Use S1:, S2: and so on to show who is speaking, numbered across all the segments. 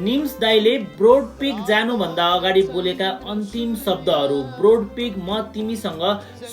S1: निम्स दाइले broad pig जानुभन्दा अगाडि बोलेका अन्तिम शब्दहरू। ब्रोड पिग, म तिमीसँग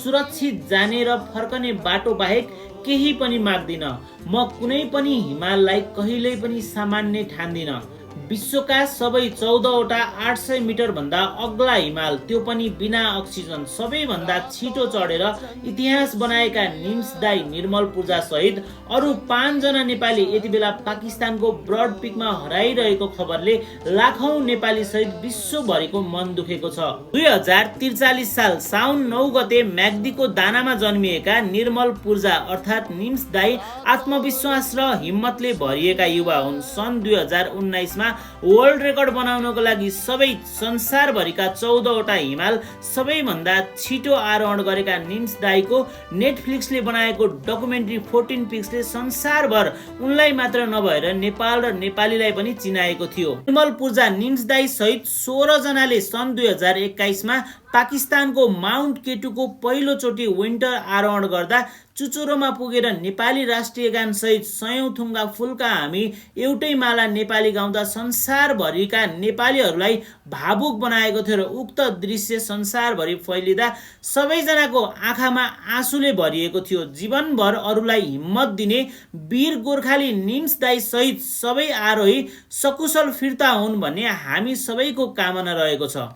S1: सुरक्षित जाने र फर्कने बाटो बाहेक केही पनि माग्दिन। म कुनै पनि हिमाललाई कहिल्यै पनि सामान्य ठान्दिन। विश्वका सबै 14वटा 800 मिटर भन्दा अग्ला हिमाल, त्यो पनि बिना अक्सिजन, सबैभन्दा छिटो चढेर इतिहास बनाएका निम्स दाइ निर्मल पूजा सहित अरू 5 जना नेपाली यति बेला पाकिस्तानको ब्रड पिकमा हराइरहेको खबरले लाखौं नेपाली सहित विश्वभरिको मन दुखेको छ। 2043 साल साउन 9 गते म्याग्दीको दानामा जन्मिएका निर्मल पूजा अर्थात् निम्स दाइ आत्मविश्वास र हिम्मतले भरिएका युवा हुन्। सन् 2019 मा वर्ल्ड रेकर्ड बनाउनको लागि सबै संसारभरिका 14वटा हिमाल सबैभन्दा छिटो आरोहण गरेका निम्स दाइको नेटफ्लिक्सले बनाएको डकुमेन्ट्री 14 पिक्सले संसारभर उनलाई मात्र नभएर नेपाल र नेपालीलाई पनि चिनाएको थियो। निर्मल पूजा निम्स दाइ सहित 16 जनाले सन् 2021 मा पाकिस्तानको माउन्ट केटुको पहिलो चोटि विन्टर आरोहण गर्दा चुचुरोमा पुगेर नेपाली राष्ट्रिय गान सहित सयौं थुङ्गा फुलका हामी एउटै माला नेपाली गाउँदा संसारभरिका नेपालीहरूलाई भावुक बनाएको थियो र उक्त दृश्य संसारभरि फैलिँदा सबैजनाको आँखामा आँसुले भरिएको थियो। जीवनभर अरूलाई हिम्मत दिने वीर गोर्खाली निम्स दाइ सहित सबै आरोही सकुशल फिर्ता हुन् भन्ने हामी सबैको कामना रहेको छ।